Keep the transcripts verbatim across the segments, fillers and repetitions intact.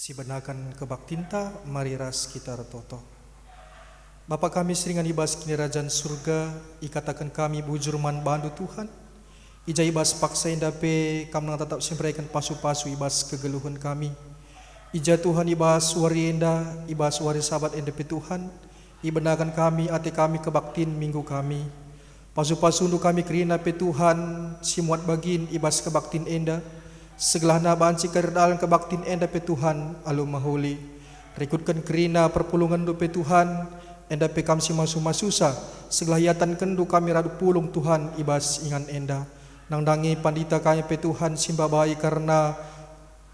Sibenaken kebaktinta, mari ras kita ertoto. Bapa kami si ringan i bas Kinirajan Surga, ikataken kami bujur man baNdu, Tuhan. I ja i bas paksa enda pe Kam nang tetap si mereken pasu-pasu i bas kegeluhen kami. I ja, Tuhan, i bas wari enda, i bas wari Sabat enda pe, Tuhan, ibenaken kami ate kami kebaktin Minggu kami. Pasu-pasuNdu kami kerina pe, Tuhan, si muat bagin i bas kebaktin enda, segelahna banci kari erdalan kebaktin enda pe, Tuhan, alu mehuli. Rikutken kerina perpulungenNdu pe, Tuhan, enda pe Kam si masu-masusa, segelah iatenkenndu kami radu pulung, Tuhan, i bas ingan enda. Nandangi pandita kami pe, Tuhan, si mbabai kerna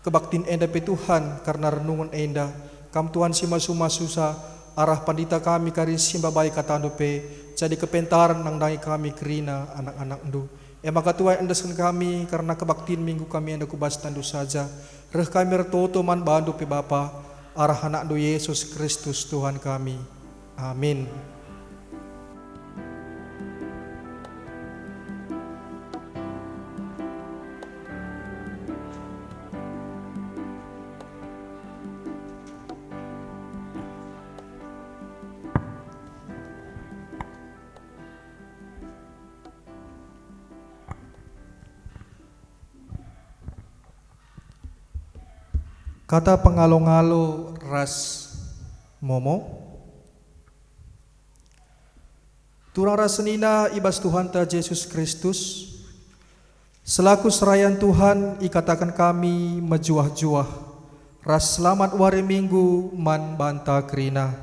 kebaktin enda pe, Tuhan, kerna renungen enda. Kam, Tuhan, si masu-masusa, arah pandita kami kari si mbabai kataNdu pe, jadi kepentaren nandangi kami kerina anak-anakNdu. E maka, Tuhan, endesken kami kerna kebaktin Minggu kami enda ku bas tanNdu saja. Reh kami ertoto man baNdu pe, Bapa, arah AnakNdu Yesus Kristus, Tuhan kami. Amin. Kata pengalo-ngalo ras momo. Turang ras senina i bas Tuhanta Jesus Kristus, selaku serayan Tuhan ikataken kami mejuah-juah ras selamat wari Minggu man banta kerina.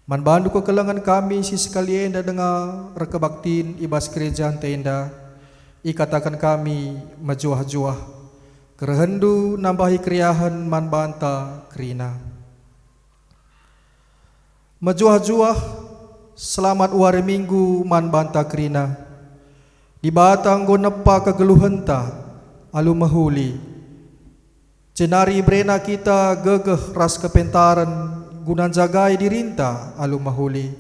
Man bandu kekelengen kami si sekali enda denga erkebaktin i bas gerejanta enda, ikataken kami mejuah-juah. Kerehenndu nambahi keriahen man banta kerina. Mejuah-juah, selamat wari Minggu man banta kerina. Dibata enggo nepa kegeluhenta alu mehuli. Jenari iberena kita gegeh ras kepentaren guna njagai dirinta alu mehuli.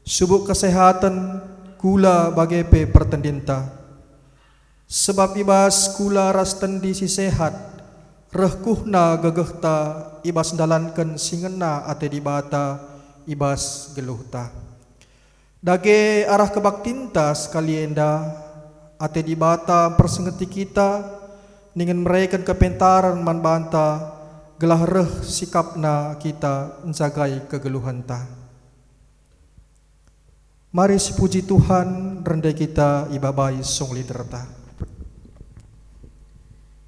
Subuk kesehaten, kula bage pe pertendinta. Sebab i bas kula ras tendi si sehat, reh kuhna gegehta i bas ndalanken si ngena ate Dibata i bas geluhta. Dage arah kebaktinta sekali enda, ate Dibata mpersingeti kita, dingen mereken kepentaren man banta, gelah reh sikapna kita njagai kegeluhenta. Mari sipuji Tuhan, rende kita ibabai song liderta.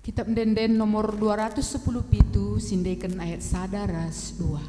Kitab Ende-enden nomor dua ratus sepuluh pitu, sindeken ayat sada ras dua.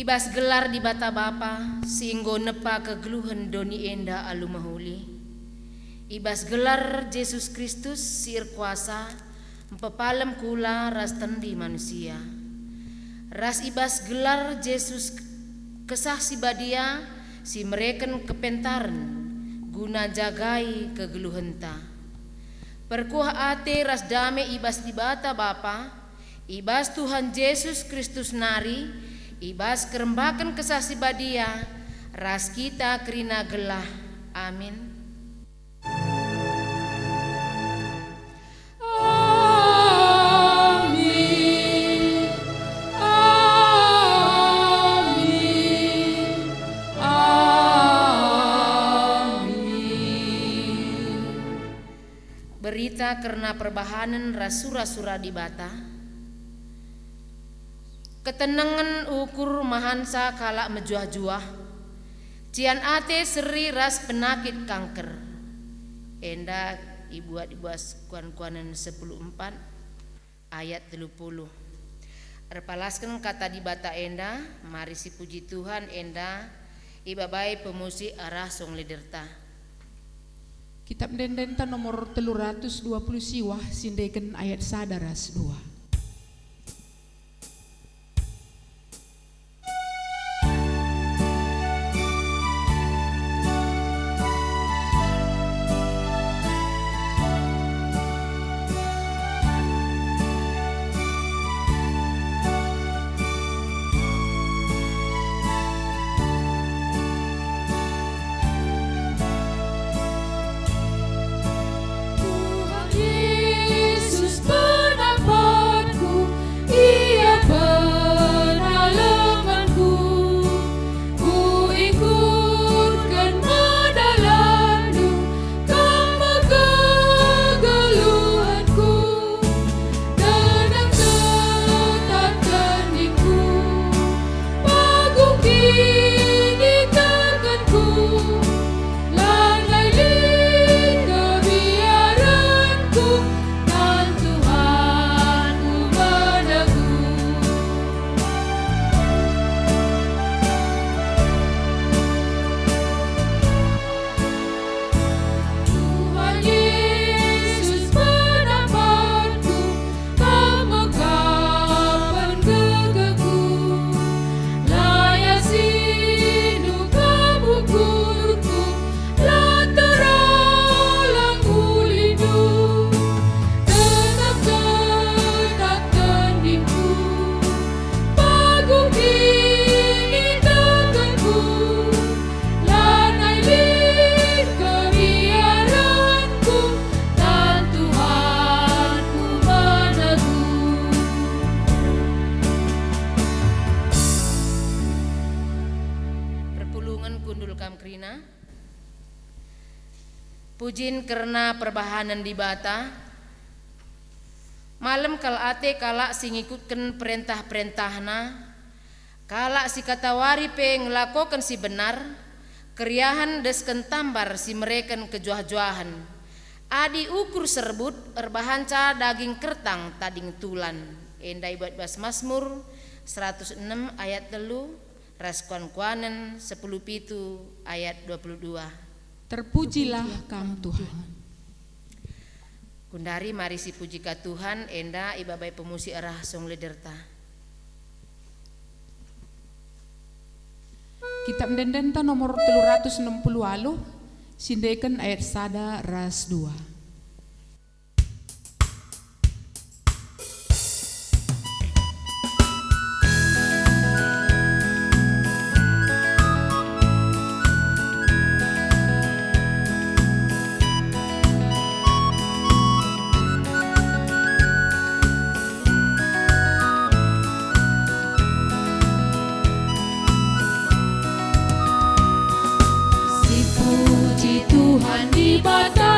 I bas gelar Dibata Bapa si enggo nepa kegeluhen doni enda alu mehuli, i bas gelar Jesus Kristus si erkuasa, mpepalem kula ras tendi manusia, ras i bas gelar Jesus Kesah Si Badia si mereken kepentaren guna njagai kegeluhenta. Perkuah ate ras dame i bas Dibata Bapa, i bas Tuhan Jesus Kristus nari, i bas kerembaken Kesah Si Badia, ras kita kerina gelah. Amin. Amin. Amin. Amin. Berita kerna perbahanen ras sura-sura Dibata. Ketenengen ukur mahanca kalak mejuah-juah, cian ate seri ras penakit kanker. Enda ibuat i bas Kuan-kuanen sepuluh empat ayat telu puluh. Erpalasken kata Dibata enda, mari sipuji Tuhan enda ibabai pemusi arah song lederta. Kitap Ende-endenta nomor telu ratus dua puluh siwah, sindeken ayat sada ras dua. Tuhan Yesus penamparku, Ia penalemenku. Kuikutken me dalanNdu, Kam me kegeluhenku. Tenang tetap teningku, paguh kinitekenku, lanai lit kebiarenku, tan Tuhan ku menegu. Tuhan Yesus penamparku, Kam me kapen gegehku. Layasi Kam ukurku, la teralang uliNdu. Tetap, tetap teningku, paguh kinitekenku, lanai lit kebiarenku, tan Tuhan ku menegu. Perpulungen kundul kam kerina. Pujin kerna perbahanen Dibata. Malem kal ate kalak si ngikutken perentah-perentahNa, kalak si katawari pe ngelakoken si benar, keriahen desken tambar si mereken kejuah-juahen. Adi ukur serbut, erbahanca daging kertang tading tulan. Enda ibuat bas Masmur seratus enem ayat telu, ras Kuan-kuanen sepuluh pitu ayat dua puluh dua. Terpujilah Kam, Tuhan. Kundari mari sipuji ka Tuhan, enda ibabai pemusi arah song lederta. Kitap Ende-endenta nomor telu ratus enem puluh waluh, sindeken ayat sada ras dua. Sipuji Tuhan Dibata,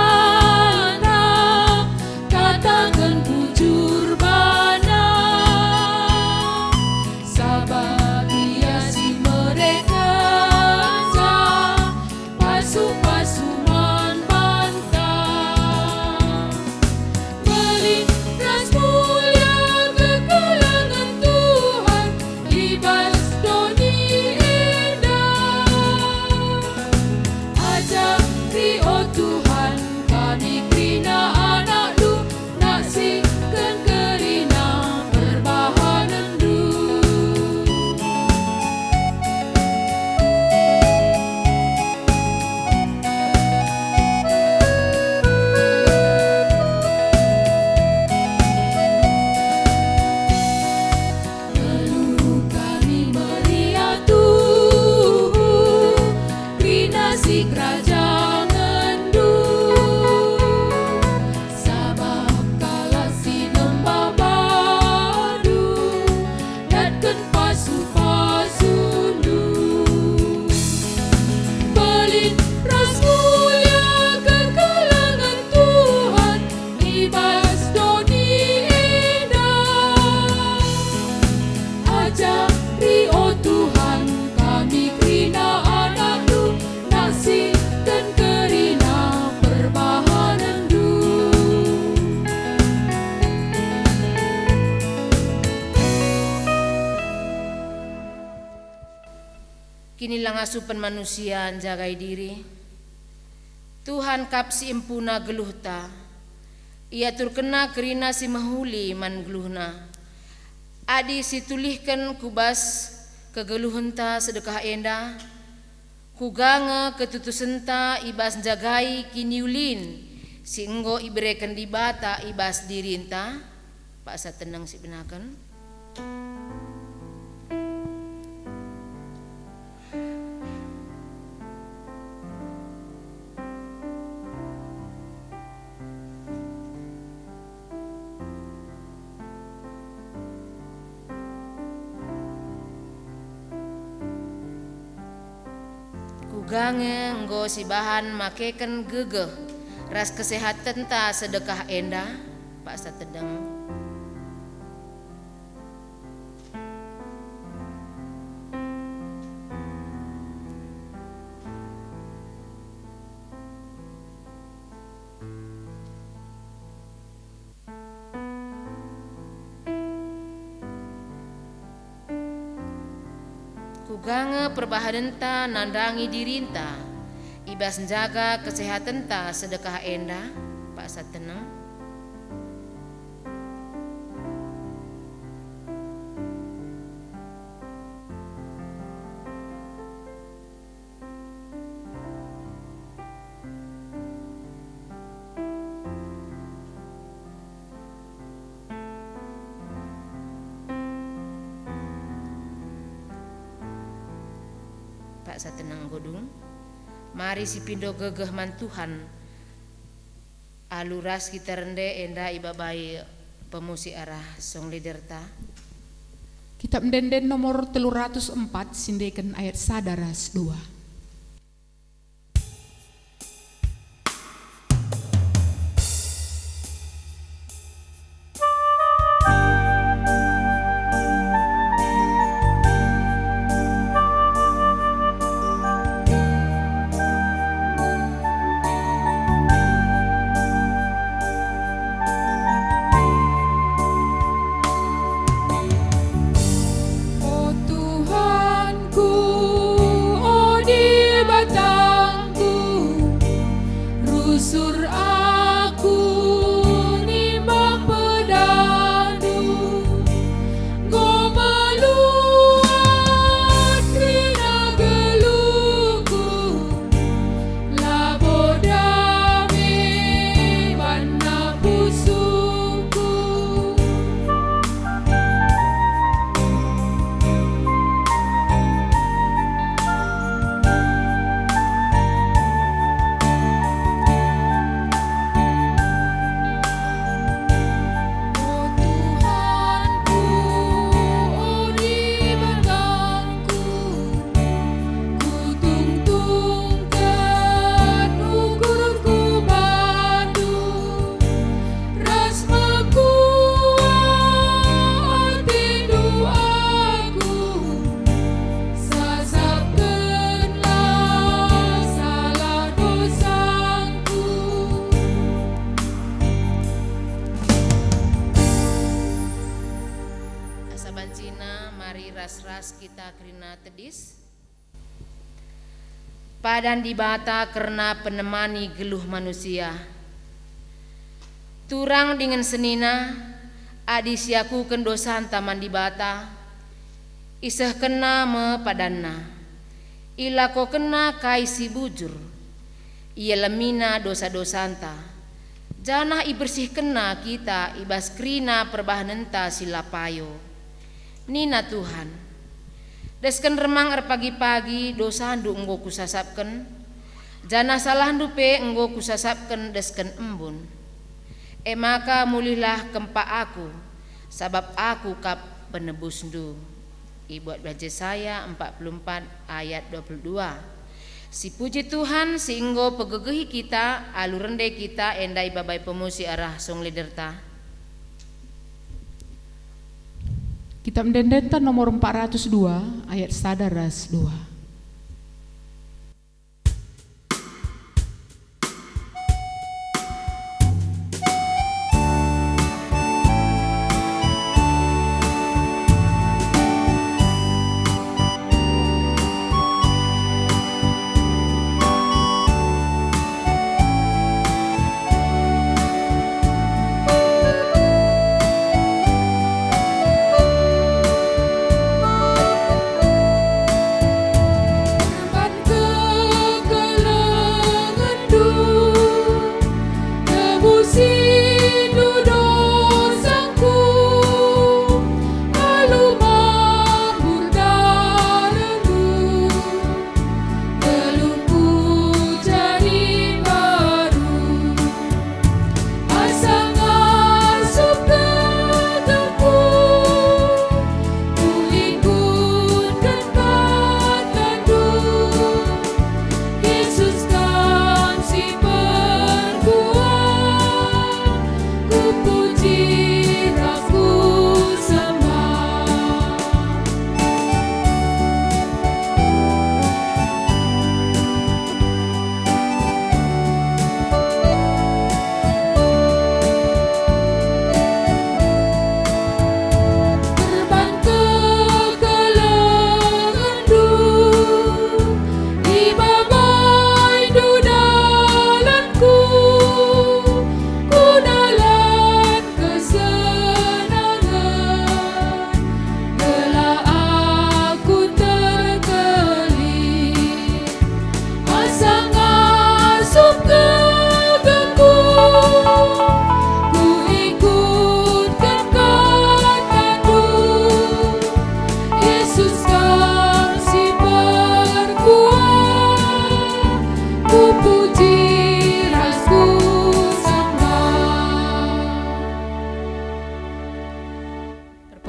la ngasupen manusia njagai diri. Tuhan kap si empuna geluhta. IaturkenNa kerina si mehuli man geluhNa. Adi situlihken ku bas kegeluhenta sedekah enda, kuga nge ketutusenta i bas njagai kiniulin si enggo ibereken Dibata i bas dirinta? Paksa teneng sibenaken. Kuga nge enggo sibahan makeken gegeh ras kesehatenta sedekah enda? Paksa teneng. Kuga nge perbahanenta nandangi dirinta i bas njaga kesehatenta sedekah enda? Paksa teneng. Paksa teneng enggo dung. Mari sipindo gegeh man Tuhan. Alu ras kita rende enda ibabai pemusi arah song leaderta. Kitab Ende-enden nomor telu ratus empat, siendeken ayat sada ras dua. O Tuhanku, o Dibatangku, rusur aku nimbak pedanNdu, enggo meluat kerina geluhku, labo dame banna pusuhku. O Tuhanku, o Dibatangku, kutungtungken ukurku bandu, ras mekuah atendu aku, sasapkenlah salah dosangku. Asa bancina mari ras-ras kita kerina tedis. Padan Dibata kerna penemani geluh manusia. Turang dingen senina, adi siakuken dosanta man Dibata, isehkenNa me padanNa. IlakokenNa kai si bujur, ialemiNa dosa-dosanta, janah ibersihkenNa kita i bas kerina perbahanenta si la payo. Nina Tuhan, "Desken remang erpagi-pagi dosandu enggo Kusasapken, janah salahndu pe enggo Kusasapken desken embun. E maka mulihlah kempak Aku, sabap Aku kap penebusndu." Ibuatlah Jesaya empat puluh empat ayat dua puluh dua. Sipuji Tuhan si enggo pegegehi kita alu rende kita enda ibabai pemusi arah song leaderta. Kitab Ende-endenta nomor empat ratus dua, ayat sada ras dua.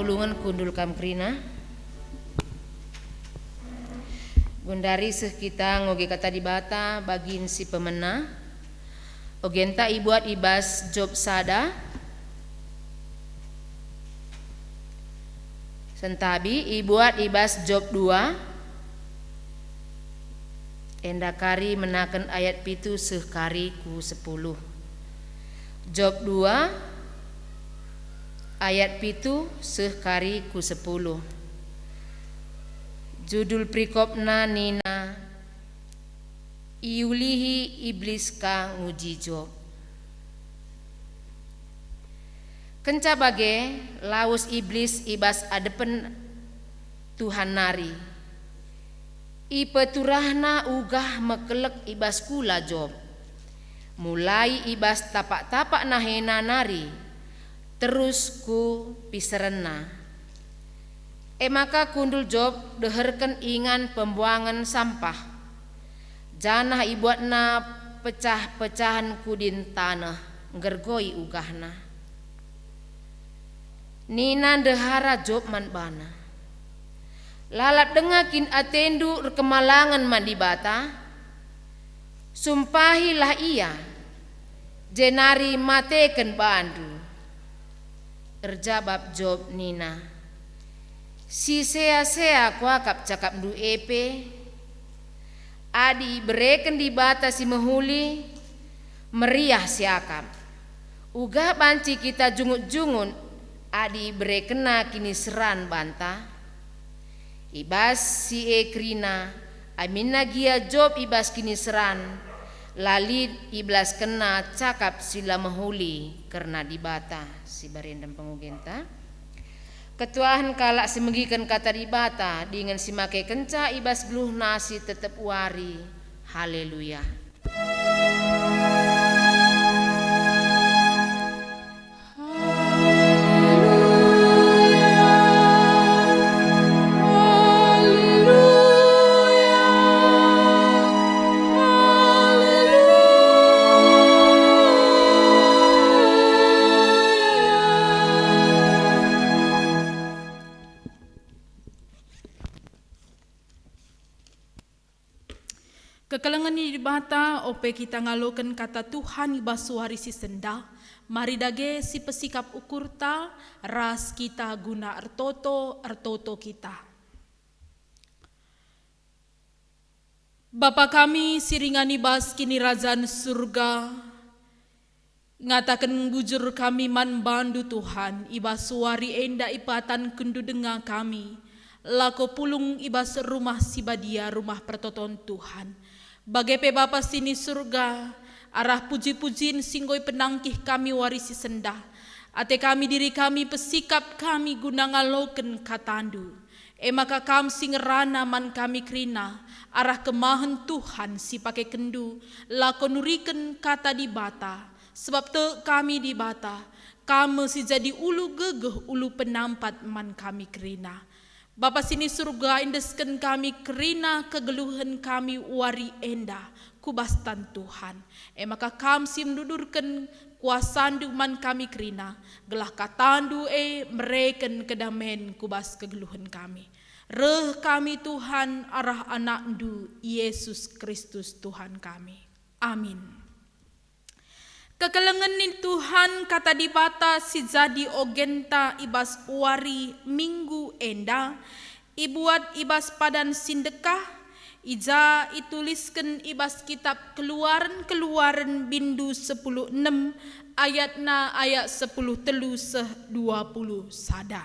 Lungen kundul kam kerina. Gundari seh kita ngoge Kata Dibata bagin si pemena. Ogenta ibuat i bas Job sada, sentabi ibuat i bas Job dua, enda kari menaken ayat pitu seh kari ku sepuluh. Job dua ayat pitu seh kari ku sepuluh. Judul perikopna nina, Iulihi Iblis ka nguji Job. Kenca bage, lawes Iblis i bas adepen Tuhan nari. Ipeturahna ugah mekelek i bas kula Job, mulai i bas tapak-tapak nahena nari, terus ku piserenna. E maka kundul Job deherken ingan pembuangen sampah, janah ibuatna pecah-pecahen kudin taneh, nggergoi ugahna. Nina ndehara Job man bana, "Lalap denga kin atendu erkemalangen man Dibata? Sumpahilah Ia, jenari mateken bandu." Erjabap Job nina, "Si sea-sea kuakap cakapndu e pe? Adi ibereken Dibata si mehuli, meriah siakap. Uga banci kita jungut-jungut adi iberekenNa kiniseran banta?" I bas si e kerina, aminna gia Job i bas kiniseran, la lit ibelaskenna cakap si la mehuli kerna Dibata. Si barenda pengogenta. Ketuahen kalak si megiken Kata Dibata dingen si makekenca i bas geluhna si tetep wari. Haleluya! Kekelengen ni Dibata, ope kita ngaloken Kata Tuhan i bas wari si sendah, mari dage sipesikap ukurta ras kita guna ertoto, ertoto kita. Bapa kami si ringan i bas Kinirajan Surga, ngataken bujur kami man bandu, Tuhan, i bas wari enda ipatankenndu denga kami, lako pulung i bas rumah si badia, rumah pertoton Tuhan. Bage pe Bapa si ni Surga, arah puji-pujin si enggo ipenangkih kami wari si sendah, ate kami diri kami pesikap kami guna ngaloken katandu. E maka Kam si ngerana man kami kerina, arah kemahen Tuhan si pakekenndu, lako nuriken Kata Dibata, sebab tek kami Dibata, Kam me si jadi ulu gegeh, ulu penampat man kami kerina. Bapa si ni Surga, endesken kami kerina kegeluhen kami wari enda ku bas tan Tuhan. E maka Kam si mendudurken kuasaNdu man kami kerina, gelah kataNdu e mereken kedamen ku bas kegeluhen kami. Reh kami, Tuhan, arah AnakNdu, Yesus Kristus, Tuhan kami. Amin. Kekelengen ni Tuhan, Kata Dibata si jadi ogenta i bas wari Minggu enda, ibuat i bas padan si ndekah, i ja itulisken i bas kitap Keluaren-Keluaren bindu sepuluh enem, ayatna ayat sepuluh telu seh dua puluh sada.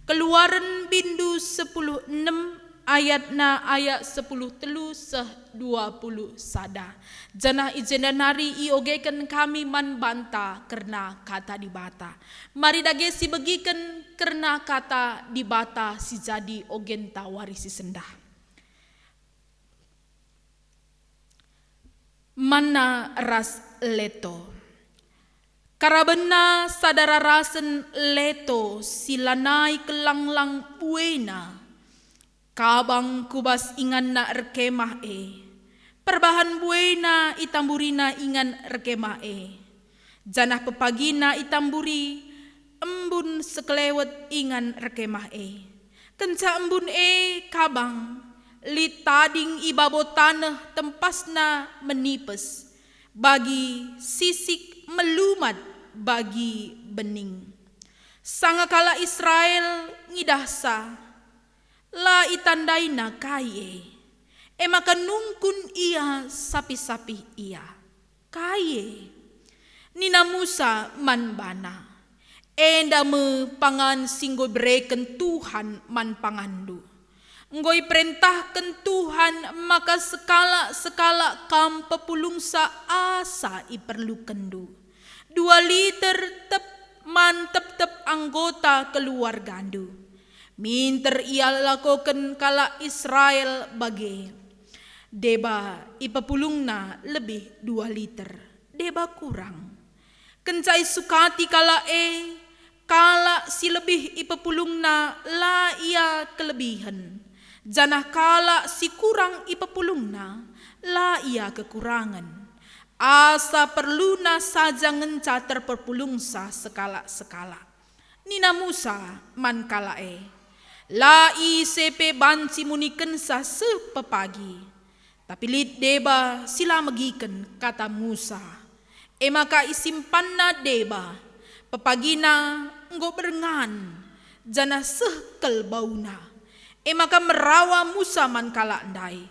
Keluaren bindu sepuluh enem, ayatna ayat sepuluh telu seh dua puluh sada. Janah i jenda nari iogeken kami man banta kerna Kata Dibata. Mari dage sibegiken kerna Kata Dibata si jadi ogenta wari si sendah. Manna ras leto. Karabenna sada rarasen leto si lanai kelanglang buena, kabang ku bas inganna erkemah e. Perbahan buena itamburina ingan erkemah e, janah pepagina itamburi embu sekelewet ingan erkemah e. Kenca embun e kabang, lit tading i babo taneh tempasna menipes, bagi sisik melumat bagi bening. Sanga kalak Israel ngidahsa, la itandaina kai e, e maka nungkun ia sapih-sapih ia. Kai e? Nina Musa man bana, "Enda me pangan si enggo ibereken Tuhan man panganndu. Enggo iperentahken Tuhan maka sekalak-sekalak kam pepulungsa asa iperlukenndu. Dua liter tep man tep-tep anggota keluargandu. Minter ialakoken kalak Israel bage. Deba ipepulungna lebih dua liter, deba kurang. Kenca isukati kalak e, kalak si lebih ipepulungna la ia kelebihen, janah kalak si kurang ipepulungna la ia kekurangen. Asa perluna saja ngenca terpepulungsa sekalak-sekalak." Nina Musa man kalak e, "La ise pe banci munikensa seh pepagi." Tapi lit deba si la megiken kata Musa. E maka isimpanna deba, pepagina enggo berngan, janah seh kal bauna. E maka merawa Musa man kalak ndai,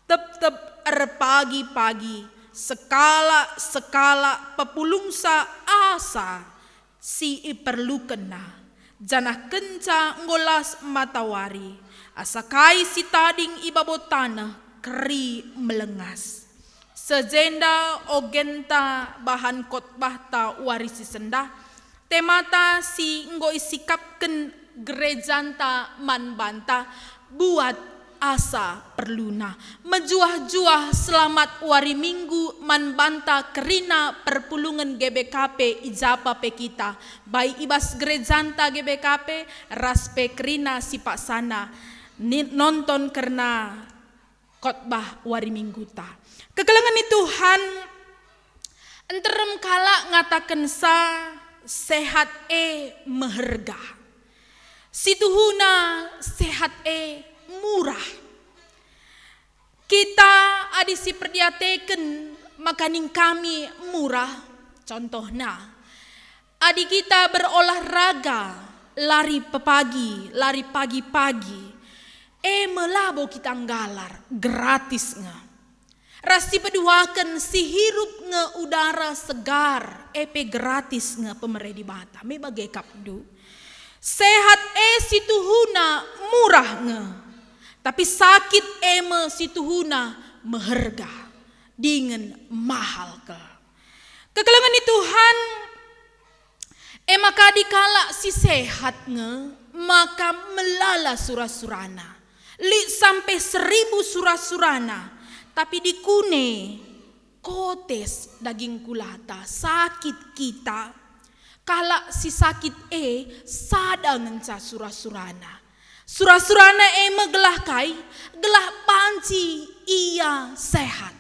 tep-tep erpagi-pagi, sekalak-sekalak pepulungsa asa si iperlukenna, janah kenca enggo las matawari, asa kai si tading i babo taneh keri melengas. Sejenda ogenta bahan kotbahta wari si sendah, temata si enggo isikapken gerejanta man banta, buat asa perluna. Mejuah-juah selamat wari Minggu man banta kerina perpulungen G B K P i japa pe kita, bai i bas gerejanta G B K P ras pe kerina si paksana ni-, nonton kerna khotbah wari Mingguta. Kekelengen ni Tuhan, nterem kalak ngatakensa sehat e meherga. Situhuna sehat e murah. Kita adi siperdiateken maka ningkami murah, contohna, adi kita berolahraga, lari pepagi, lari pagi-pagi, e me labo kita nggalar, gratis nge. Ras si peduaken, si hirup nge udara segar, e pe gratis nge pemere Dibata, me bage kapndu. Sehat e situhuna murah nge, tapi sakit e me situhuna meherga dingen mahal kal. Kekelengen ni Tuhan, e maka adi kalak si sehat nge, maka melala sura-surana. Lit sampe seribu sura-surana, tapi dikune kotes daging kulata, sakit kita. Kalak si sakit e sada ngenca sura-surana. Sura-surana e me gelah kai? Gelah banci ia sehat.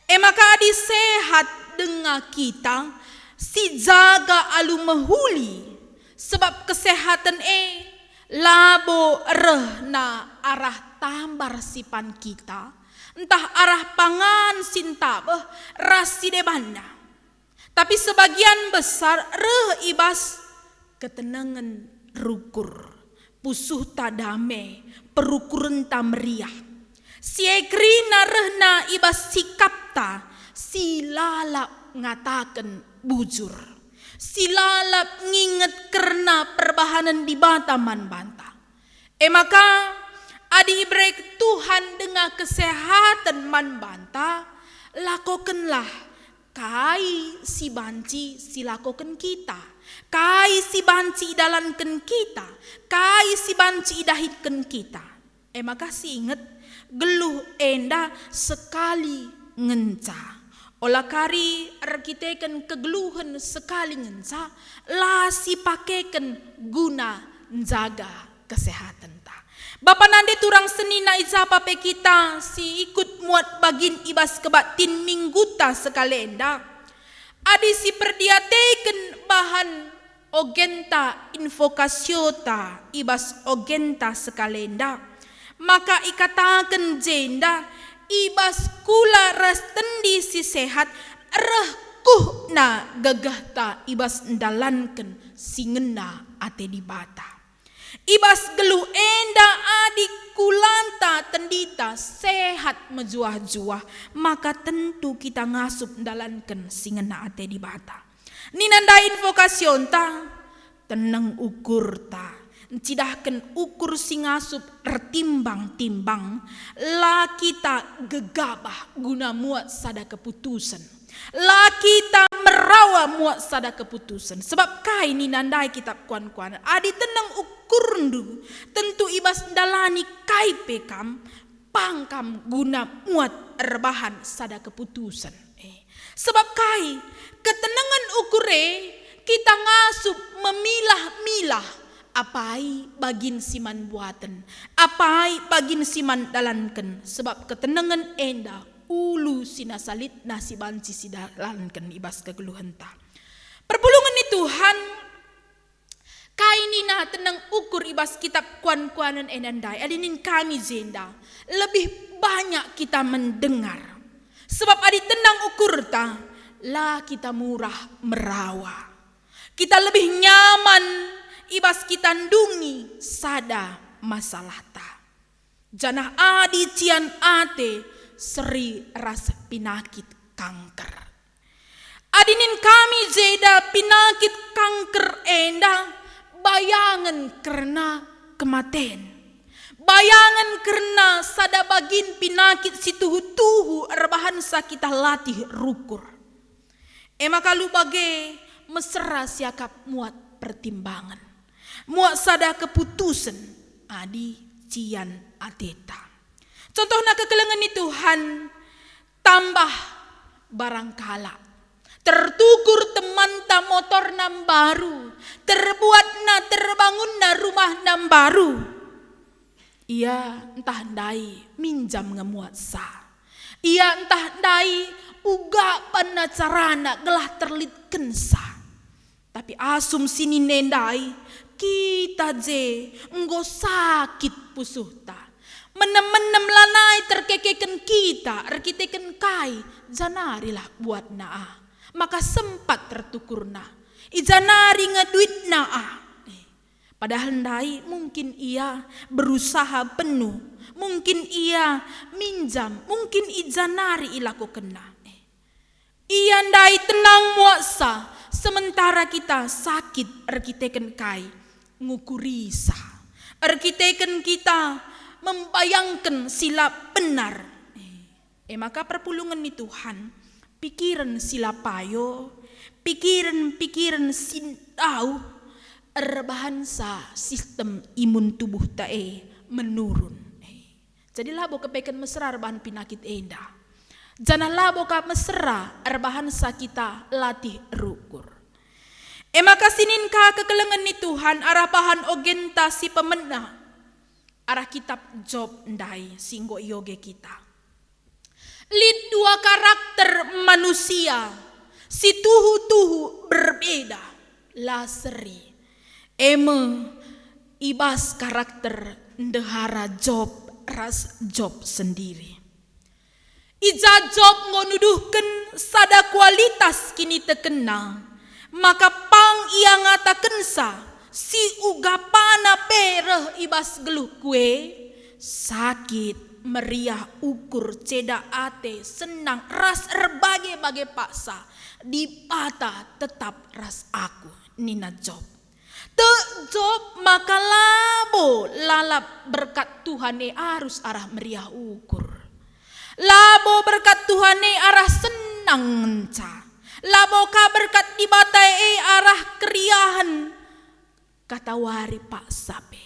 E maka adi sehat denga kita, sijaga alu mehuli, sebab kesehaten e labo rehna arah tambar sipan kita, ntah arah pangan si ntabeh ras si debanna. Tapi sebagian besar reh i bas ketenengen rukur, pusuhta dame, perukurenta meriah. Si e kerina rehna i bas sikapta si lalap ngataken bujur, si lalap nginget kerna perbahanen Dibata man banta. E maka, adi ibereken Tuhan denga kesehaten man banta, lakokenlah kai si banci silakoken kita, kai si banci idalanken kita, kai si banci idahinken kita. E maka siinget, geluh enda sekali ngenca. Ola kari erkiteken kegeluhen sekali ngenca, la sipakeken guna njaga kesehatenta. Bapa nande turang senina i japa pe kita si ikut muat bagin i bas kebaktin mingguta sekali enda, adi siperdiateken bahan ogenta, invokasiota i bas ogenta sekalenda, maka ikataken jenda, i bas kula ras tendi si sehat reh kuhna gegehta i bas ndalanken si ngena ate Dibata. I bas geluh enda adi kulanta tendita sehat mejuah-juah, maka tentu kita ngasup ndalanken si ngena ate Dibata. Nina ndai invokasienta, teneng ukurta, ncidahken ukur si ngasup ertimbang-timbang, la kita gegabah guna muat sada keputusen. La kita merawa muat sada keputusen. Sebab kai nina ndai kitap kuan-kuanen? Adi teneng ukurndu, tentu i bas ndalani kai pe kam, pang kam guna muat erbahan sada keputusen. Eh, sebab kai? Ketenengen ukur e kita ngasup memilah-milah apai bagin si man buaten, apai bagin si man dalanken, sebab ketenengen enda ulu si nasa lit nasi banci sidalanken i bas kegeluhenta. Perpulungen ni Tuhan, kai nina teneng ukur i bas kitap kuan-kuanen enda ndai? Adi nin kami jenda, lebih banyak kita mendengar. Sebab adi teneng ukurta, la kita murah merawa. Kita lebih nyaman i bas kita ndungi sada masalahta. Janah adi cian ate seri ras pinakit kanker. Adi nin kami jeda pinakit kanker enda bayangen kerna kematen. Bayangen kerna sada bagin pinakit si tuhu-tuhu erbahansa kita latih rukur. E maka alu bage mesera siakap muat pertimbangen, muat sada keputusen adi cian ateta. Contohna kekelengen ni Tuhan, tambah barang kalak. Tertukur temanta motorna mbaru, terbuatna, terbangunna rumahna mbaru. Ia ntah ndai minjam nge muatsa. Ia ntah ndai uga banna carana gelah terlitkensa. Tapi asum si nine ndai, kita je enggo sakit pusuhta. Menem-menem lanai terkekeken kita erkiteken kai janarilah buatna ah. Maka sempat tertukurna. I janari nge duitna ah. Eh, padahal ndai mungkin ia berusaha penuh, mungkin ia minjam, mungkin i janari ilakokenna. Eh, ia ndai tenang muatsa, sementara kita sakit erkiteken kai ngukurisa, erkiteken kita membayangken si la benar. Eh, E maka perpulungen ni Tuhan, pikiren si la payo, pikiren-pikiren si ndauh, erbahansa sistem imun tubuhta e menurun. Jadi labo kepeken mesera erbahan pinakit enda. Janah labo ka mesera erbahansa kita latih rukur. E maka sinin ka kekelengen ni Tuhan arah bahan ogenta si pemena arah kitab Job ndai si enggo ioge kita. Lit dua karakter manusia si tuhu-tuhu berbeda, la seri. E me i bas karakter ndehara Job ras Job sendiri. I ja Job enggo nuduhken sada kualitas kinitekenna, maka pang ia ngatakensa, si ugapana pe reh i bas geluhku e, sakit, meriah, ukur, ceda ate, senang, ras erbage-bage paksa, Dibata tetap ras aku, nina Job. Tek Job maka labo lalap berkat Tuhan e arus arah meriah ukur. Labo berkat Tuhan e arah senang ngenca. Labo ka berkat Dibata e arah keriahen katawari paksa pe.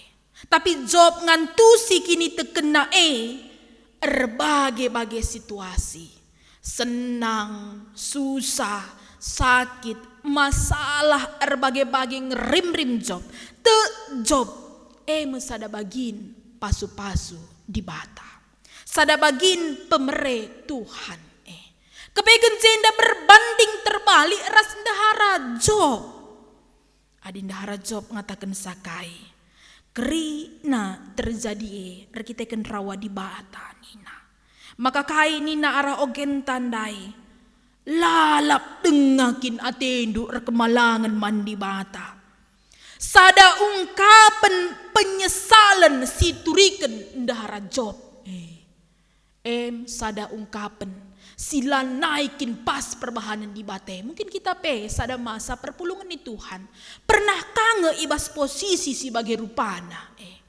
Tapi Job ngantusi kinitekenna e erbage-bage situasi. Senang, susah, sakit, masalah erbage-bage ngerimrim Job. Tek Job, e me sada bagin pasu-pasu Dibata. Sada bagin pemere Tuhan e. Kepeken jenda berbanding terbalik ras ndehara Job. Adi ndehara Job ngatakensa kai, kerina terjadi e erkiteken rawa Dibata nina. Maka kai nina arah ogenta ndai? Lalap denga kin atendu erkemalangen man Dibata? Sada ungkapen penyesalen si turiken ndehara Job. Eh. Em sada ungkapen si lanai kin pas perbahanen Dibata. Mungkin kita pe sada masa perpulungen ni Tuhan pernah ka nge i bas posisi si bage rupana. Eh.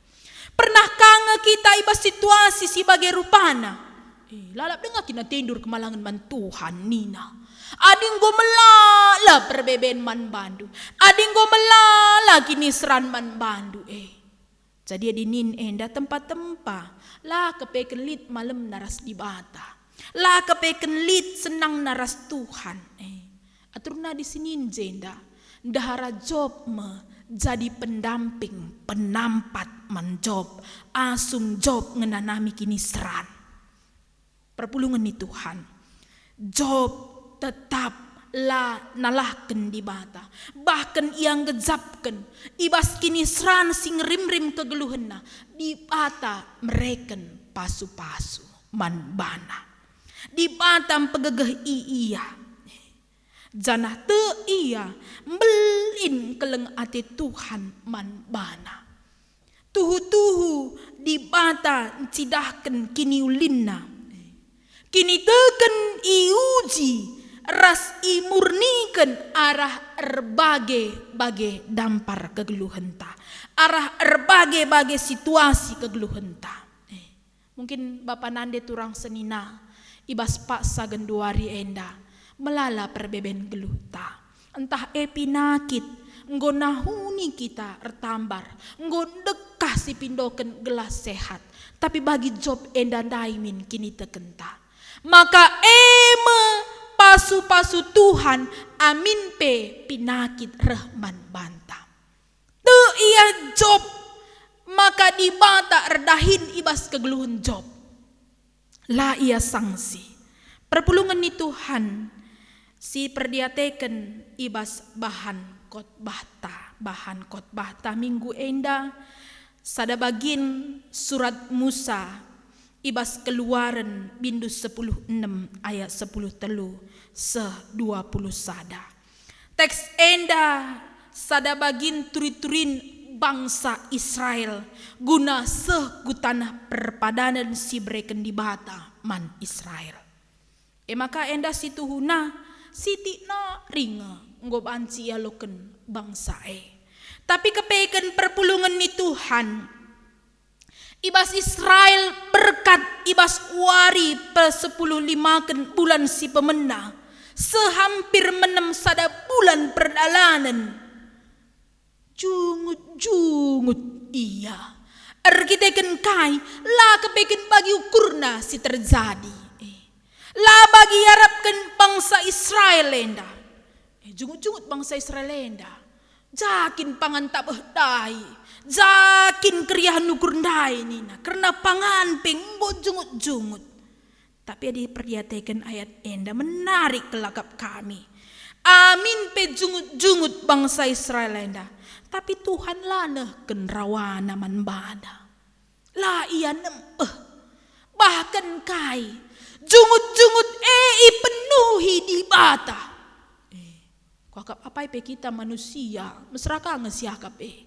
Pernah ka nge kita i bas situasi si bage rupana. Eh, lalap denga kin atendu erkemalangen man Tuhan nina. Adi enggo melala perbeben man bandu. Adi enggo melala kiniseran man bandu. Eh. Jadi adi nin enda tempa-tempa, la kepeken lit malemna ras Dibata, la kepeken lit senangna ras Tuhan. Eh, aturna di sinin jenda, ndehara Job me jadi pendamping, penampat man Job, asum Job ngenanami kiniseran. Perpulungen ni Tuhan. Job tetap la nalahken Dibata, bahken ia nggejapken i bas kiniseran si ngerimrim kegeluhenna, Dibata mereken pasu-pasu man bana. Dibata mpegegeh ia. Janah tek ia mbelin keleng ate Tuhan man bana. Tuhu-tuhu Dibata ncidahken kiniulinna. Kiniteken iuji ras imurniken arah erbage-bage dampar kegeluhenta, arah erbage-bage situasi kegeluhenta. Eh. Mungkin bapa nande turang senina, i bas paksa genduari enda, melala perbeben geluhta. Ntah e pinakit, enggo nahuni kita ertambar, enggo ndekah si pindoken gelah sehat. Tapi bagi Job enda ndai min kinitekenta. Maka e me pasu-pasu Tuhan amin pe pinakit reh man banta. Tek ia Job, maka Dibata erdahin i bas kegeluhen Job. La ia sangsi. Perpulungen ni Tuhan si perdiateken i bas bahan khotbahta, bahan khotbahta minggu enda, sada bagin surat Musa, i bas Keluaren bindu sepuluh enem ayat sepuluh telu seh dua puluh sada. Teks enda sada bagin turi-turin bangsa Israel guna seh ku taneh perpadanen si ibereken Dibata man Israel. E maka enda situhuna, sitik nari nge enggo banci ialoken bangsa e. Tapi kepeken perpulungen ni Tuhan, i bas Israel berkat i bas wari pesepuluh limaken bulan si pemena, sehampir menem sada bulan perdalanen. Jungut-jungut ia. Erkiteken kai? La kepeken bagi ukurna si terjadi. Eh, la bagi iarapken bangsa Israel enda. Eh, jungut-jungut bangsa Israel enda. Ja kin pangan tabeh ndai, ja kin keriahen ukur ndai nina, kerna pangan pe enggo jungut-jungut. Tapi adi perdiateken ayat enda menarik kelakap kami. Amin pe jungut-jungut bangsa Israel enda, tapi Tuhan la nehken rawana man bana. La ia nembeh. Bahken kai, jungut-jungut e ipenuhi Dibata. Eh, kuakap apai pe kita manusia, mesera ka nge siakap e.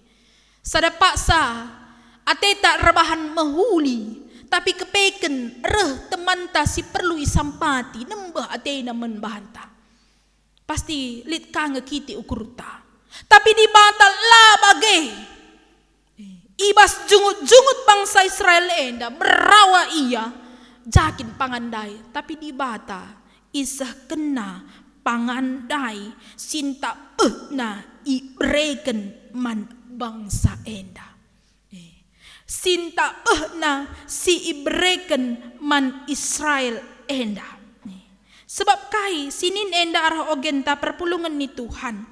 Sada paksa, ateta erbahan mehuli, tapi kepeken reh temanta si perlu isampati, nembeh atena man banta. Pasti lit ka nge kitik ukurta. Tapi Dibata la bage. I bas jungut-jungut bangsa Israel enda merawa ia, ja kin pangan ndai, tapi Dibata isehkenna pangan ndai si ntah behna ibereken man bangsa enda. Eh, si ntah behna si ibereken man Israel enda. Eh, sebab kai sinin enda arah ogenta perpulungen ni Tuhan?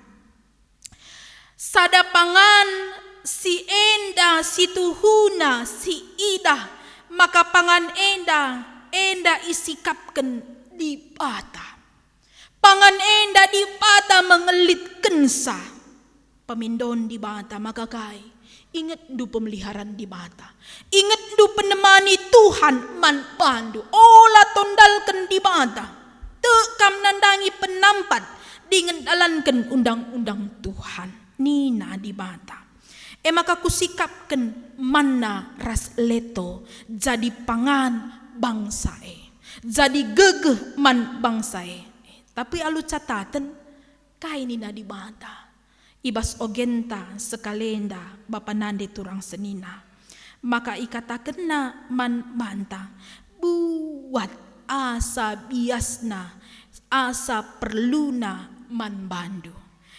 Sada pangan si enda situhuna si idah, maka pangan enda, enda isikapken Dibata. Pangan enda Dibata mengelitkensa. Pemindon Dibata maka kai? Ingetndu pemeliharan Dibata. Ingetndu penemani Tuhan man bandu. Ola tondalken Dibata. Tek kam nandangi penampat dingen dalanken undang-undang Tuhan, nina Dibata. E maka kusikapken manna ras leto jadi pangan bangsa e, jadi gegeh man bangsa e. Tapi alu cataten, kai nina Dibata? I bas ogenta sekalenda bapa nande turang senina, maka ikatakenna man banta, "Buat asa biasna, asa perluna man bandu.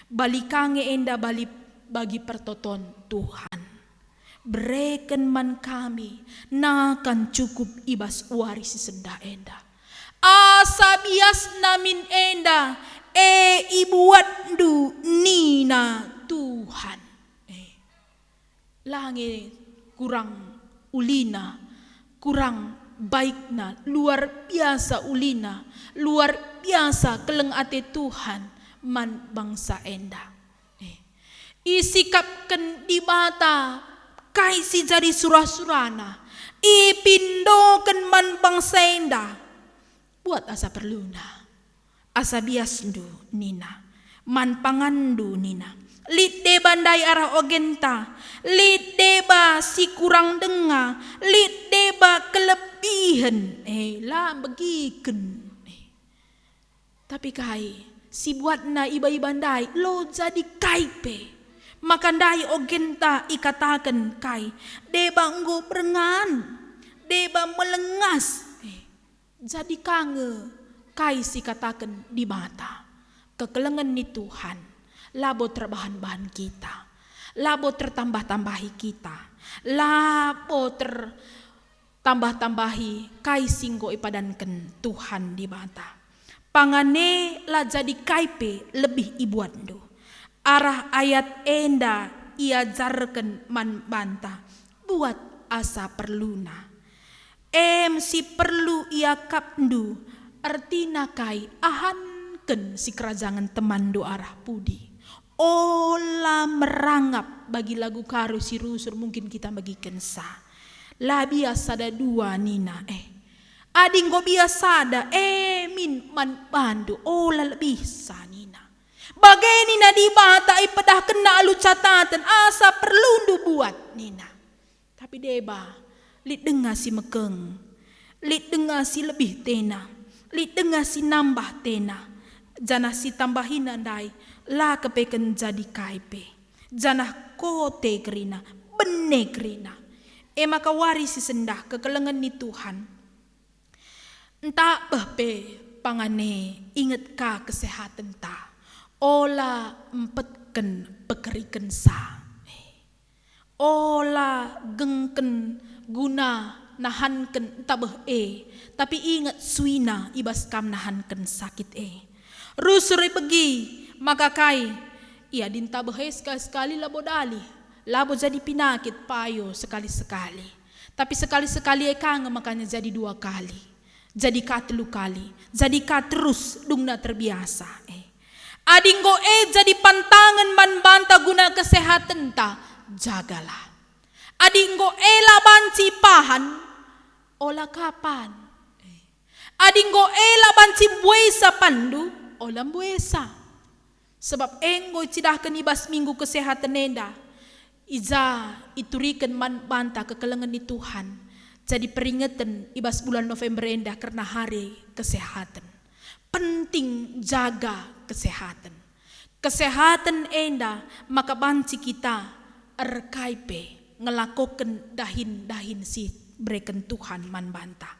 Bali ka nge enda bali bagi pertoton Tuhan. Bereken man kami, nakan cukup i bas wari si sendah enda. Asa biasna min enda, e ibuatndu," nina Tuhan. Eh, la nge kurang ulina, kurang baikna, luar biasa ulina, luar biasa keleng ate Tuhan man bangsa enda. Eh, isikapken Dibata kai si jadi sura-surana, ipindoken man bangsa enda. "Buat asa perluna, asa biasndu," nina, "man panganndu," nina. Lit deba ndai arah ogenta, lit deba si kurang denga, lit deba kelebihen, eh, la begiken. Eh. Tapi kai si buatna iba-iba ndai, la jadi kai pe. Maka ndai ogenta ikataken kai, deba enggo berengan, deba melengas. Eh, jadi ka nge kai si kataken Dibata? Kekelengen ni Tuhan labo terbahan-bahan kita, labo tertambah-tambahi kita, labo ter tambah-tambahi kai si enggo ipadanken Tuhan Dibata. Pangan e la jadi kai pe lebih ibuatndu. Arah ayat enda iajarken man banta, buat asa perluna. Em si perlu iakapndu, ertina kai, ahanken sikerajangen temanndu arah pudi. Ola merangap bagi lagu Karo si rusur, mungkin kita megiken sa. La bias sada dua nina, eh. Adi enggo bias sada, eh, min man bandu, ola lebih sa nina. Bage nina Dibata ipedahkenna alu cataten, asa perlundu buat nina. Tapi deba, lit denga si mekeng, lit denga si lebih tena, lit denga si nambah tena, janah si tambahina ndai la kepeken jadi kai pe, janah kote kerina, bene kerina. E maka wari si sendah kekelengen ni Tuhan. Ntabeh pe pangan e, inget ka kesehatenta. Ola empetken pekerikensa. Ola gengken guna nahanken ntabeh e, tapi inget suina i bas kam nahanken sakit e. Rusur ibegi maka kai? Ia adi ntabeh e sekali-sekali labo dalih, labo jadi pinakit, payo sekali-sekali. Tapi sekali-sekali e ka nge makanya jadi dua kali. Jadi ka telu kali, jadi ka terus dungna terbiasa. Eh. Adi enggo e jadi pantangen man banta guna kesehatenta, jagalah. Adi enggo e la banci pahan, ola ka pan. Eh. Adi enggo e la banci mbuesa panndu, ola mbuesa. Sebab enggo icidahken i bas minggu kesehatan enda, i ja ituriken man banta kekelengen ni Tuhan, jadi peringeten i bas bulan November enda kerna hari kesehatan. Penting jaga kesehatan. Kesehatan enda maka banci kita erkai pe ngelakoken dahin-dahin si ibereken Tuhan man banta.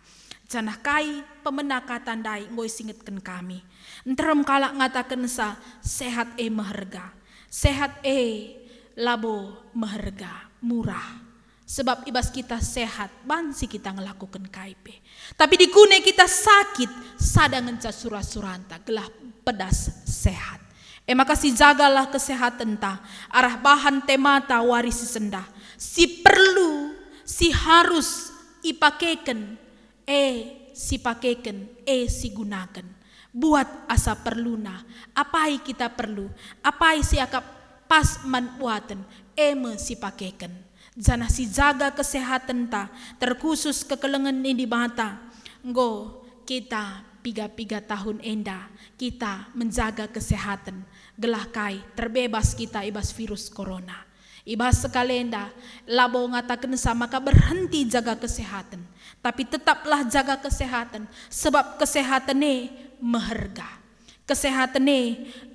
Janah kai pemena kata ndai enggo isingetken kami. Nterem kalak ngatakensa, "Sehat e meherga, sehat e labo meherga, murah." Sebab i bas kita sehat, banci kita ngelakoken kai pe. Tapi dikune kita sakit, sada ngenca sura-suranta gelah pedas sehat. E maka sijagalah kesehatenta, arah bahan temata wari si sendah, si perlu, si harus ipakeken, e sipakeken, e sigunaken. Buat asa perluna, apai kita perlu, apai siakap pas man buaten, e me sipakeken. Janah sijaga kesehatenta, terkhusus kekelengen ni Dibata, enggo kita piga-piga tahun enda kita menjaga kesehatan, gelah kai terbebas kita i bas virus corona. I bas sekalenda, labo ngatakensa maka berhenti jaga kesehatan, tapi tetaplah jaga kesehatan, sebab kesehatan e meherga. Kesehatan e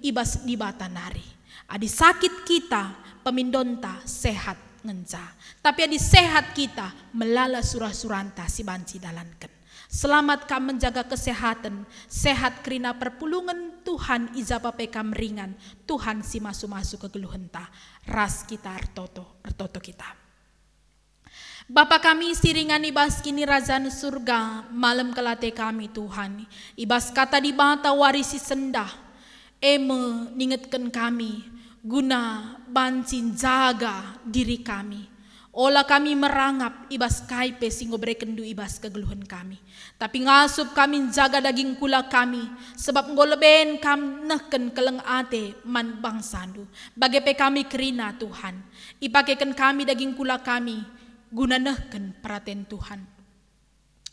i bas Dibata nari. Adi sakit kita, pemindonta sehat ngenca. Tapi adi sehat kita, melala sura-suranta si banci dalanken. Selamat kam menjaga kesehatan, sehat kerina perpulungen Tuhan, i ja pe kam ringan, Tuhan si masu-masu kegeluhenta. Ras kita ertoto, ertoto kita. Bapa kami si ringan i bas Kinirajan Surga, malem kal ate kami, Tuhan, i bas Kata Dibata wari si sendah, e me ningetken kami guna banci njaga diri kami. Ola kami merangap i bas kai pe si enggo berekenNdu i bas kegeluhen kami. Tapi ngasup kami njaga daging kula kami, sebab enggo leben kam nehken keleng ate man bangsaNdu. Bage pe kami kerina, Tuhan. Ipakeken kami daging kula kami guna nehken peraten Tuhan.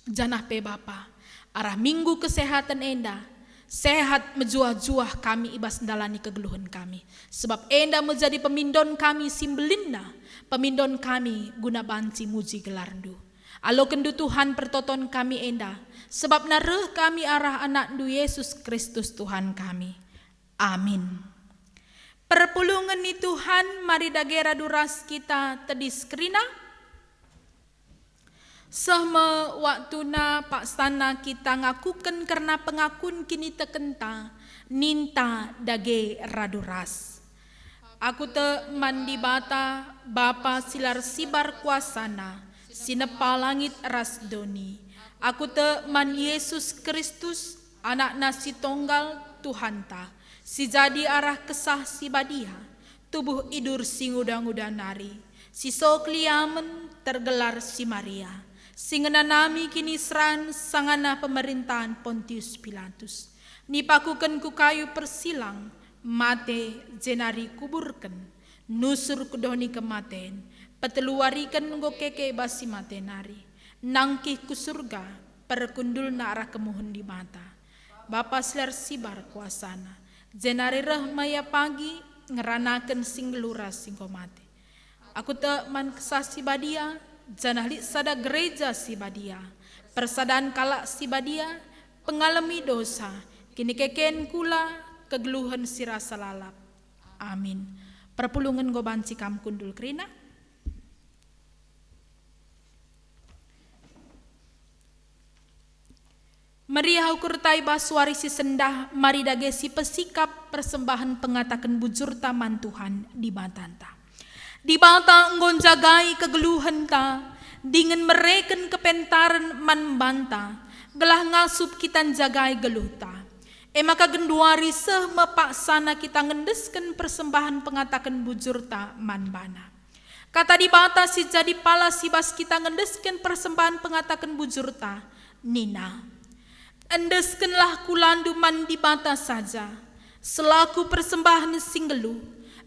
Janah pe Bapa, arah Minggu Kesehatan enda, sehat mejuah-juah kami i bas ndalani kegeluhen kami. Sebab enda me jadi pemindon kami si mbelinna, pemindon kami guna banci muji gelarNdu. AlokenNdu Tuhan pertoton kami enda, sebabna reh kami arah AnakNdu Yesus Kristus Tuhan kami. Amin. Perpulungen ni Tuhan, mari dage radu ras kita tedis kerina. Seh me waktuna paksana kita ngakuken kerna pengakun kinitekenta, ninta dage radu ras. Aku tek man Dibata, Bapa si la ersibar kuasaNa, si nepa langit ras doni. Aku tek man Yesus Kristus, AnakNa si Tonggal, Tuhanta, si jadi arah Kesah Si Badia, tubuh idur si nguda-nguda nari, si so keliamen, tergelar si Maria, si ngenanami kiniseran sangana pemerintahen Pontius Pilatus. Nipakuken ku kayu persilang, mate, jenari kuburken, nusur ku doni kematen, petelu wariken enggo keke i bas si mate nari, nangkih ku Surga, perkundulna arah kemuhen Dibata. Bapa si la ersibar kuasaNa, jenari reh me Ia pagi ngeranaken si nggeluh ras si enggo mate. Aku tek man Kesah Si Badia, janah lit sada gereja si badia, persadan kalak si badia, pengalemi dosa, kinikeken kula, kegeluhen si rasa lalap. Amin. Perpulungen enggo banci kam kundul kerina. Meriah ukurta i bas wari si sendah, mari dage sipesikap persembahen pengataken bujurta man Tuhan Dibatanta. Dibata enggo njagai kegeluhenta, dingen mereken kepentaren man banta, gelah ngasup kita njagai geluhta. E maka genduari seh me paksana kita ngendesken persembahen pengataken bujurta man baNa. Kata Dibata si jadi palas i bas kita ngendesken persembahen pengataken bujurta, nina, "Endeskenlah kulandu man Dibata saja, selaku persembahen si nggeluh,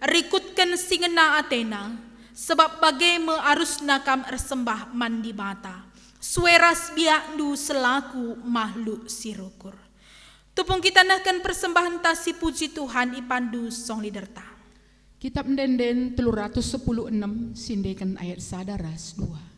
rikutken si ngena atena, sebab bage me arusna kam ersembah man Dibata, sue ras biakndu selaku mahluk si rukur." Tupung kita nehken persembahenta si puji Tuhan, ipandu song leaderta. Kitab Ende-enden telu ratus sepuluh enem, siendeken ayat sada ras dua.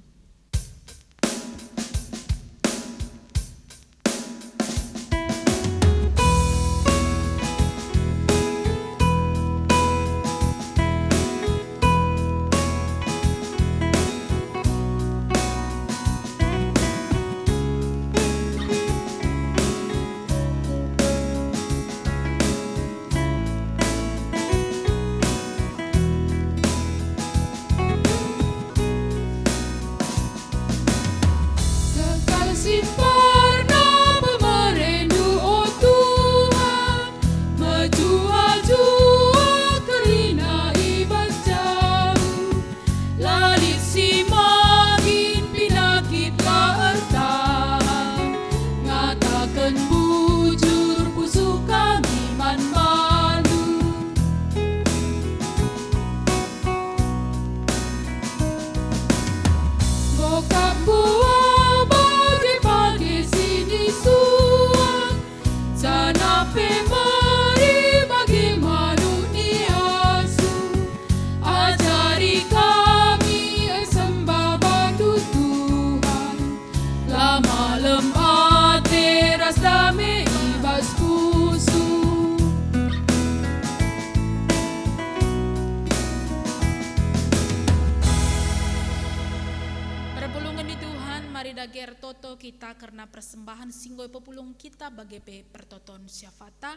Dage ertoto kita kerna persembahen si enggo ipepulung kita bage pe pertoton syafaat.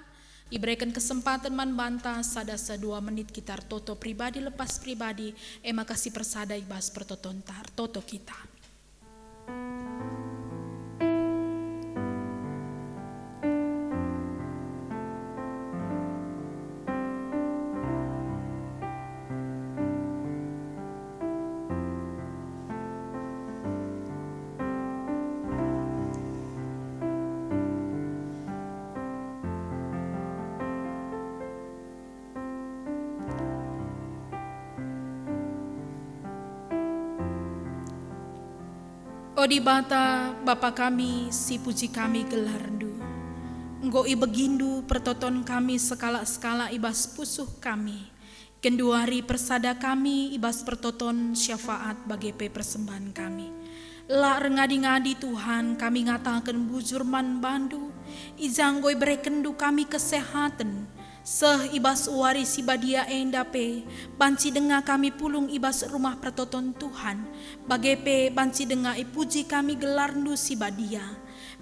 Ibereken kesempaten man banta sada seh dua menit kita ertoto pribadi lepas pribadi, e maka sipersada i bas pertotonta ertoto kita. O Dibata, Bapa kami, sipuji kami gelarNdu. Enggo ibegiNdu pertoton kami sekalak-sekalak i bas pusuh kami. Genduari persada kami i bas pertoton syafaat bage pe persembahen kami. La erngadi-ngadi, Tuhan, kami ngataken bujur man bandu, i ja enggo iberekenNdu kami kesehaten, seh i bas wari si badia enda pe, banci denga kami pulung i bas rumah pertoton Tuhan, bage pe banci denga ipuji kami gelarNdu si badia.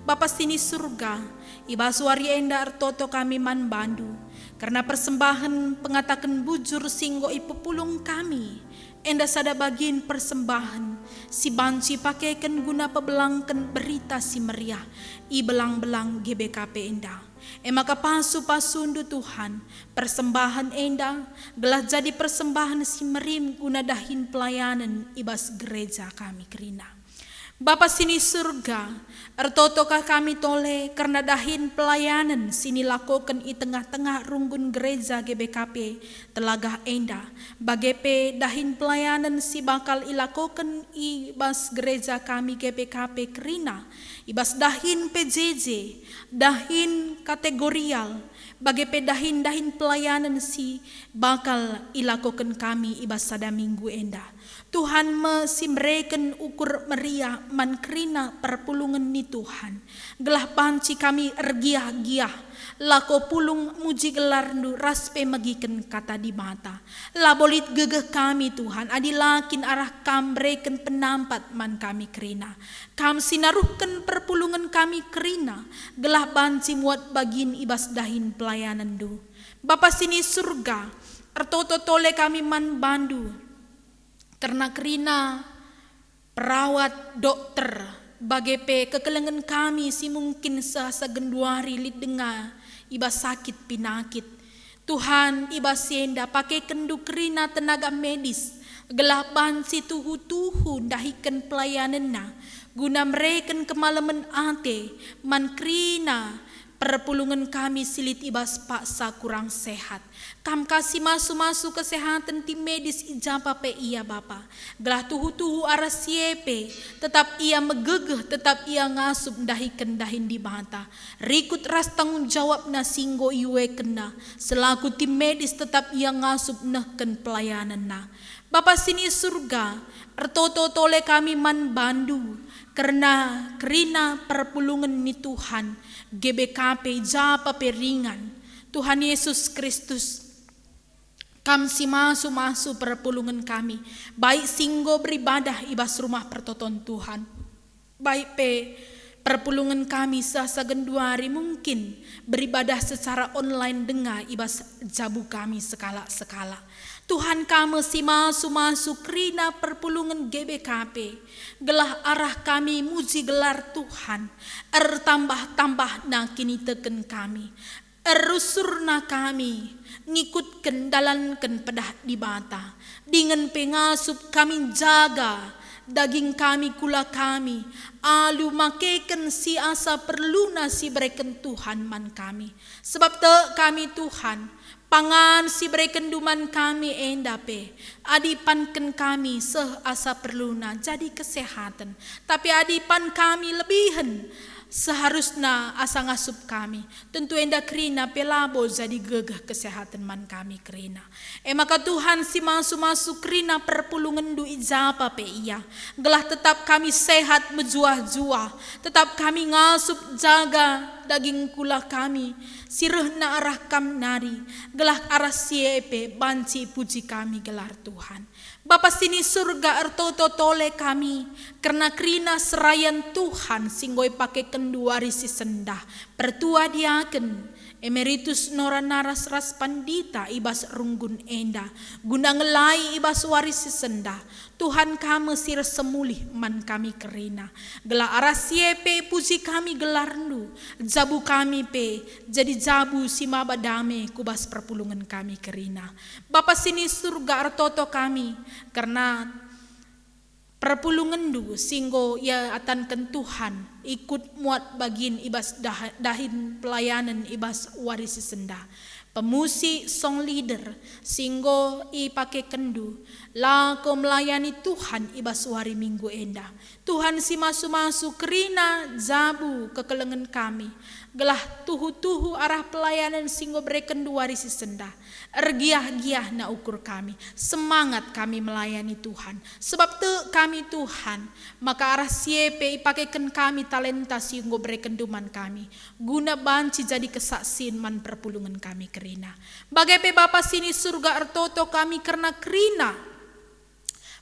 Bapa si ni Surga, i bas wari enda ertoto kami man bandu, kerna persembahen pengataken bujur si enggo ipepulung kami, enda sada bagin persembahen si banci ipakeken guna pebelangken Berita Si Meriah i belang-belang G B K P enda. E maka pasu-pasundu, Tuhan, persembahen enda, gelah jadi persembahen si merim guna dahin pelayanen i bas gereja kami kerina. Bapa si ni Surga, ertoto ka kami tole kerna dahin pelayanen si nilakoken i tengah-tengah runggun gereja G B K P Telagah enda, bage pe dahin pelayanen si bakal ilakoken i bas gereja kami G B K P kerina, i bas dahin P J J, dahin kategorial, bage pe dahin-dahin pelayanen si bakal ilakoken kami i bas sada minggu enda. Tuhan me si mereken ukur meriah man kerina perpulungen ni Tuhan, gelah banci kami ergiah-giah, lako pulung muji gelarNdu ras pe megiken Kata Dibata. Labo lit gegeh kami, Tuhan, adi la kin arah Kam mereken penampat man kami kerina. Kam si naruhken perpulungen kami kerina, gelah banci muat bagin i bas dahin pelayanenNdu. Bapa si ni Surga, ertoto tole kami man bandu, kerna kerina perawat, dokter, bage pe kekelengen kami si mungkin seh asa genduari lit denga i bas sakit pinakit. Tuhan, i bas si enda pakekenndu kerina tenaga medis, gelah banci tuhu-tuhu ndahiken pelayanenna, guna mereken kemalemen ate man kerina perpulungen kami si lit i bas paksa kurang sehat. Kam ka si masu-masu kesehaten tim medis i japa pe ia, Bapa. Gelah tuhu-tuhu arah si e pe, tetap ia megegeh, tetap ia ngasup ndahiken dahin Dibata, rikut ras tanggung jawabna si enggo iuekenna. Selaku tim medis tetap ia ngasup nehken pelayanenna. Bapa si ni Surga, ertoto tole kami man bandu, kerna kerina perpulungen ni Tuhan, G B K P i japa pe ringan. Tuhan Yesus Kristus, Kam si masu-masu perpulungen kami, baik si enggo beribadah i bas rumah pertoton Tuhan, baik pe perpulungen kami seh asa genduari mungkin beribadah secara online denga i bas jabu kami sekalak-sekalak. Tuhan, Kam me si masu-masu kerina perpulungen G B K P, gelah arah kami muji gelar Tuhan, ertambah-tambahna kiniteken kami, erusurna kami ngikutken dalanken pedah Dibata, dingen pe ngasup kami njaga daging kami, kula kami, alu makeken si asa perluna si bereken Tuhan man kami. Sebab tek kami, Tuhan, pangan si berekenndu man kami enda pe, adi ipanken kami seh asa perluna jadi kesehaten, tapi adi ipan kami lebihen seharusna asa ngasup kami, tentu enda kerina pe labo jadi gegeh kesehaten man kami kerina. E maka Tuhan si masu-masu kerina perpulungenndu i japa pe ia, gelah tetap kami sehat mejuah-juah, tetap kami ngasup jaga daging kula kami, si rehna arah Kam nari, gelah arah si e pe banci ipuji kami gelar Tuhan. Bapa si ni Surga, ertoto tole kami kerna kerina serayan Tuhan si enggo ipakekenndu wari si sendah, pertua diaken, emeritus, nora naras ras pandita i bas runggun enda, guna ngelai i bas wari si sendah. Tuhan, Kam me si ersemulih man kami kerina, gelah arah si e pe ipuji kami gelarNdu, jabu kami pe jadi jabu si maba dame ku bas perpulungen kami kerina. Bapa si ni Surga, ertoto kami kerna perpulungenNdu si enggo iatanken Tuhan, ikut muat bagin i bas dah-, dahin pelayanen i bas wari si sendah. Pemusik, song leader si enggo ipakekenndu lako melayani Tuhan i bas wari Minggu enda. Tuhan si masu-masu, kerina jabu kekelengen kami, gelah tuhu-tuhu arah pelayanen si enggo berekenndu wari si sendah. Ergiah-giahna ukur kami, semangat kami melayani Tuhan. Sebab tek kami, Tuhan, maka arah si e pe ipakeken kami talenta si enggo berekenndu man kami, guna banci jadi kesaksin man perpulungen kami kerina. Bage pe Bapa si ni Surga, ertoto kami kerna kerina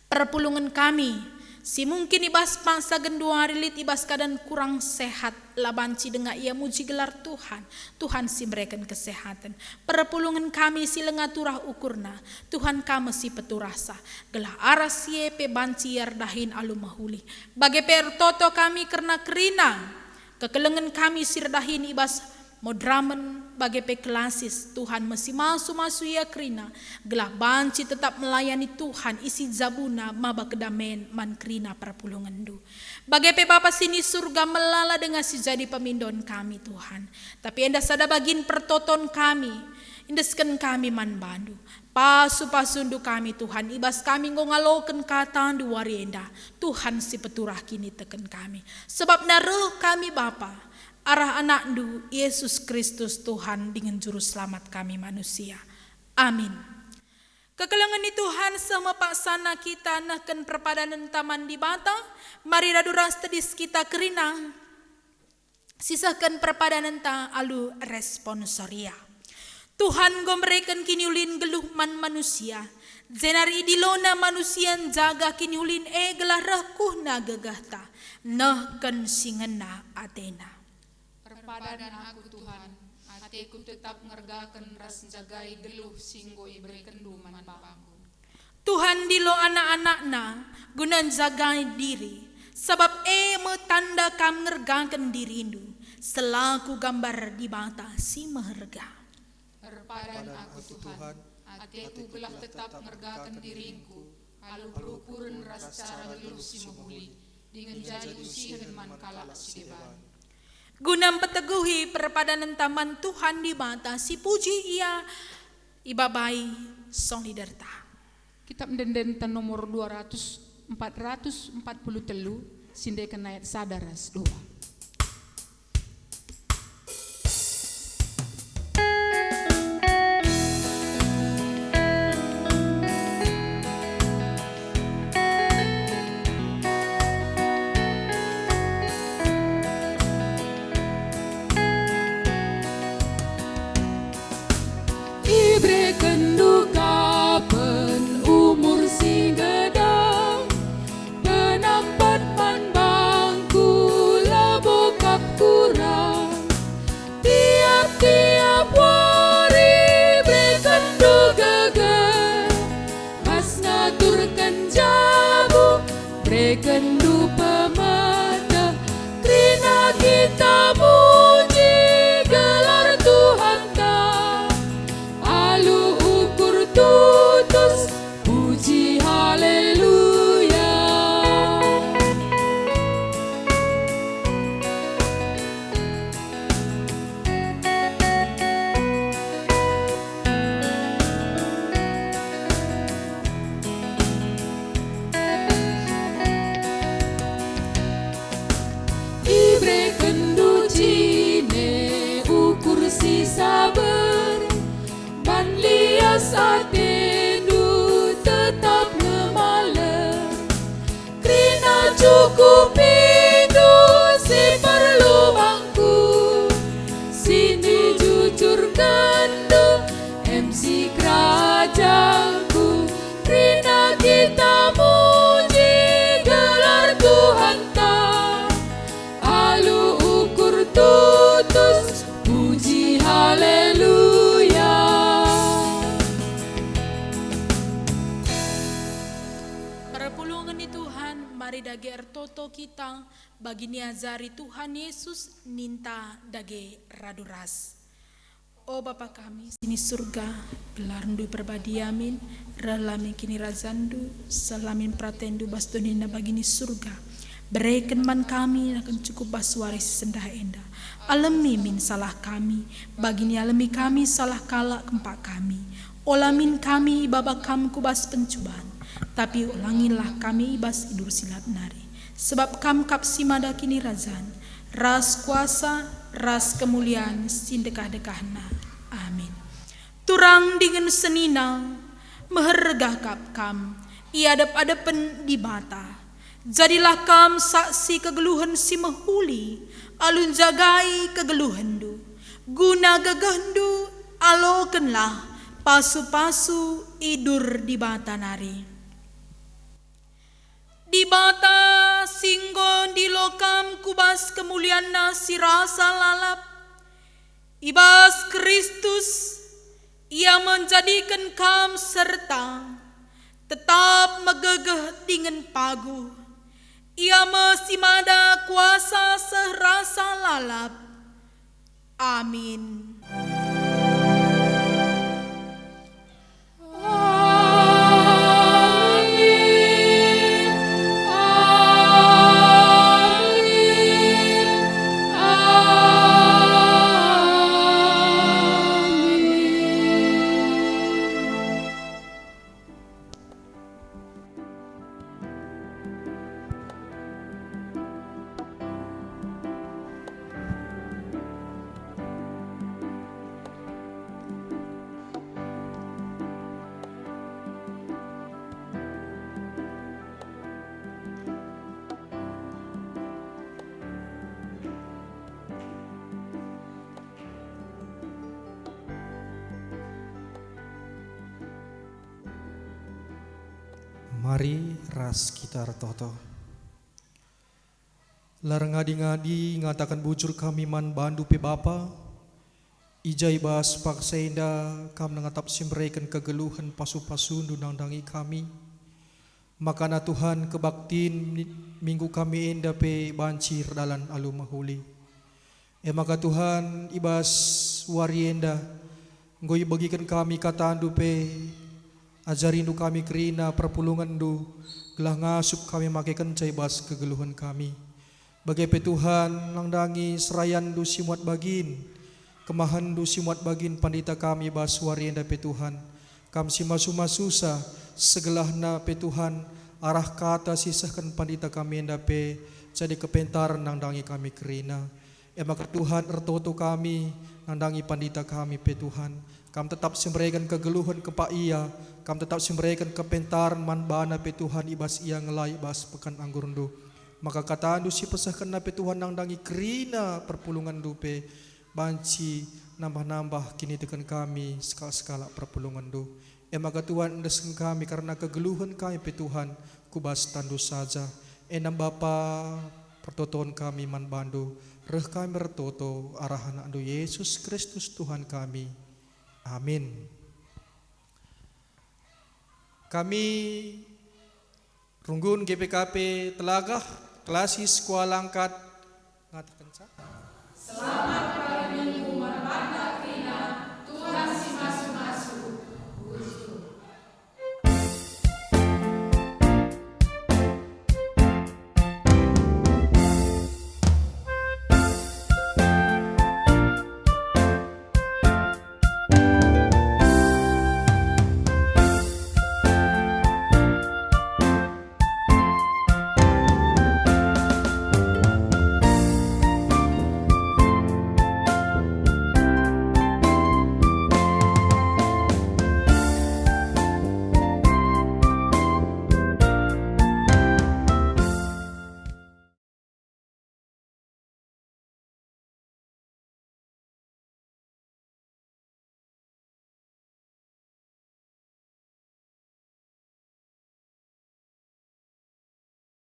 perpulungen kami, si mungkin i bas paksa genduari lit i bas keadaan kurang sehat, la banci denga ia muji gelar Tuhan. Tuhan si mereken kesehaten. Perpulungen kami si langa turah ukurna, Tuhan, Kam me si peturahsa, gelah arah si e pe banci ia erdahin alu mehuli. Bage pe ertoto kami kerna kerina kekelengen kami si erdahin i bas Modramen, bage pe Kelasis. Tuhan me si masu-masu ia kerina, gelah banci tetap melayani Tuhan, isi jabuna maba kedamen man kerina perpulungenNdu. Bage pe Bapa si ni Surga, melala denga si jadi pemindon kami, Tuhan. Tapi enda sada bagin pertoton kami, iendesken kami man bandu. Pasu-pasuNdu kami, Tuhan, i bas kami enggo ngaloken kataNdu wari enda, Tuhan si peturah kiniteken kami. Sebabna reh kami, Bapa, arah AnakNdu, Yesus Kristus, Tuhan dingen Juru Selamat kami manusia. Amin. Kekelengen ni Tuhan, seh me paksana kita nehken perpadanenta man Dibata. Mari radu ras tedis kita kerina sisehken perpadanenta alu responsoria. Tuhan enggo mereken kiniulin geluh man manusia, jenari idilona manusia njaga kiniulin e gelah reh kuhna gegehta, nehken si ngena atena. Erpadan aku, Tuhan, ateku tetap ngergaken ras njagai geluh si enggo iberekenNdu man bangku. Tuhan ndilo anak-anakNa guna njagai diri, sabap e me tanda Kam ngergaken diriNdu selaku gambar Dibata si meherga. Erpadan aku, Tuhan, ateku gelah tetap ngergaken diringku alu perukuren ras cara nggeluh si mehuli, dingen jadi usihen man kalak si deban. Guna mpeteguhi perpadanenta man Tuhan Dibata si puji Ia, ibabai song leaderta. Kitab Ende-endenta nomor dua ratus, empat ratus empat puluh telu, siendeken ayat sada ras dua. IberekenNdu kapen umur si nggedah, penampat man bangku labo kap kurang. Tiap-tiap wari berekenNdu geger, bas ngaturken jabu berekenNdu pemeteh. Kerina kita muji gelar Tuhanta, alu ukur tutus, puji haleluya. Perpulungen ni Tuhan, mari dage ertoto kita, bagi niajari Tuhan Yesus ninta dage radu ras. O Bapa kami si ni Surga, gelarNdu iperbadia min, rehlah min kinirajanNdu, seh lah min peratenNdu bas doni nina bagi ni Surga. Bereken man kami nakan cukup bas wari si sendah enda. Alemi min salah kami, bagi nialemi kami salah kalak kempak kami. Ola min kami ibaba Kam ku bas pencuban, tapi ulangilah kami i bas idur si lat nari. Sebab Kam kap si mada kinirajan, ras kuasa, ras kemulian si ndekah-ndekahna. Amin. Turang dingen senina, mehergah kap kam i adep-adepen Dibata. Jadilah kam saksi kegeluhen si mehuli, alu njagai kegeluhenndu. Guna gegehndu, alokenlah pasu-pasu idur Dibata nari. Dibata si enggo ndilo kam ku bas kemulianNa si rasa lalap, i bas Kristus, Ia me njadiken kam serta tetap megegeh dingen paguh. Ia me si mada kuasa seh rasa lalap. Amin. Mari ras kita ertoto. La erngadi-ngadi ngataken bujur kami man bandu pe Bapa, i ja i bas paksa enda Kam nge tetap si mbereken kegeluhen pasu-pasundu nandangi kami. Makana Tuhan, kebaktin mi-, minggu kami enda pe banci erdalan alu mehuli. E maka Tuhan, i bas wari enda enggo ibegiken kami kataNdu pe, ajarindu kami kerina perpulungenNdu, gelah ngasup kami makekenca i bas kegeluhen kami. Bage pe Tuhan, nandangi serayanNdu si muat bagin, kemahenNdu si muat bagin pandita kami bas wari enda pe Tuhan. Kam si masu-masusa, segelahna pe Tuhan, arah kata si isehken pandita kami enda pe jadi kepentaren nandangi kami kerina. E maka Tuhan, ertoto kami nandangi pandita kami pe Tuhan. Kam tetap si mbereken kegeluhen kempak ia, Kam tetap si mbereken kepentaren man bana pe Tuhan i bas ia ngelai i bas peken anggurNdu. Maka kataNdu si pesehkenna pe Tuhan nandangi kerina perpulungenNdu pe banci nambah-nambah kiniteken kami sekalak-sekalak perpulungenNdu. E maka Tuhan, endesken kami kerna kegeluhen kami pe Tuhan ku bas tanNdu saja. Enda Bapa, pertoton kami man bandu, reh kami ertoto arah AnakNdu Yesus Kristus Tuhan kami. Amin. Kami runggun G P K P Telagah, Klasis Kuala Angkat, ngatakenca.